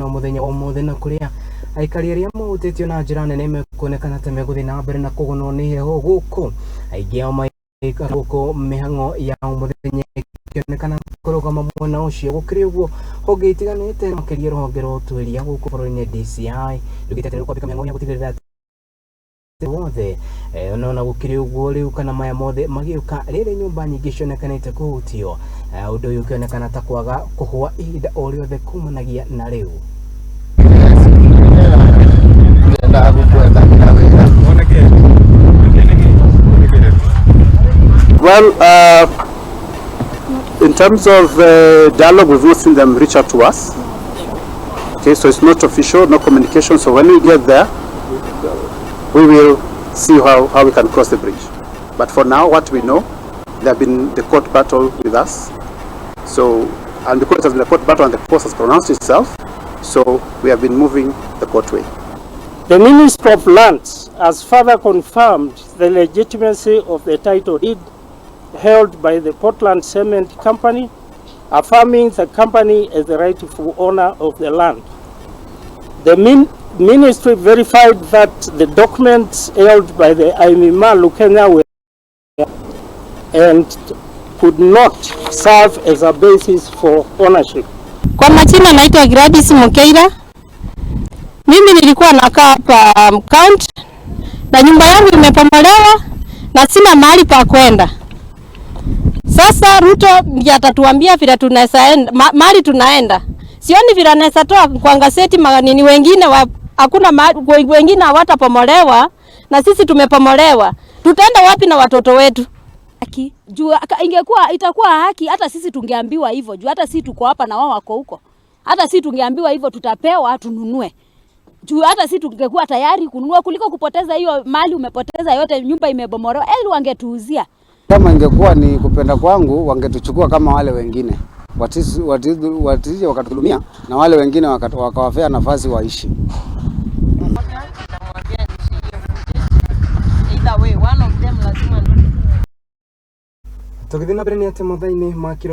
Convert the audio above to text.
Mũthenya wa ũmũthĩ na kũrĩa aikari arĩa mahutĩtio na njĩra nene mekuonekana ta megũthiĩ na mbere na kũgũnwo nĩ heho gũkũ aingĩ ao maikara gũkũ mĩhang'o ya o mũthenya ĩkĩonekana kũrũgama mwena ũcio. Gũkĩrĩ ũguo, honge itiganĩte makĩria rũhonge rwa ũtuĩria gũkũ bũrũri-inĩ DCI rugĩte atĩ nĩrũkwambĩka mĩhang'o ya gũtigĩrĩra atĩ wothe no na gũkĩrĩ ũguo rĩu kana maya mothe magĩũka rĩrĩ nyũmba nyingĩ cionekanĩte kũhutio, ũndũ ũyũ ũkĩonekana ta kwaga kũhũa ihinda o rĩothe kumanagia na rĩu. Well, in terms of dialogue, we've not seen them reach out to us. Okay, so it's not official, no communication. So when we get there, we will see how we can cross the bridge. But for now, what we know, there have been the court battle with us. So, and because it has been a court battle and the court has pronounced itself, so we have been moving the court way. The Minister of Lands has further confirmed the legitimacy of the title deed held by the Portland Cement Company, affirming the company as the rightful owner of the land. The ministry verified that the documents held by the Aimima Lukenya were and could not serve as a basis for ownership. Kwa majina naitwa Gladys Mukeira. Mimi nilikuwa nakaa hapa county na nyumba yangu imepomolewa na sina mahali pa kwenda. Sasa Ruto ndiye atatuambia vile tunaweza enda, mahali tunaenda. Sioni vile anaweza toa kwa gazeti manini wengine wa, hakuna wengine hawatapomolewa na sisi tumepomolewa. Tutaenda wapi na watoto wetu? Haki. Juu ingekuwa itakuwa haki hata sisi tungeambiwa hivyo, juu hata sisi tuko hapa na wao wako huko. Hata sisi tungeambiwa hivyo, tutapewa tununue. Juu hata sisi tungekuwa tayari kununua kuliko kupoteza hiyo mali umepoteza yote, nyumba imebomolewa. Eli wangetuuzia. Kama ingekuwa ni kupenda kwangu, wangetuchukua kama wale wengine wasije wakatuhudumia na wale wengine wakawapea nafasi waishi. Nitamwambia nishikie footage. Either way, one of them lazima Tũgĩthiĩ na mbere nĩ atĩ mathaa-inĩ ma kiro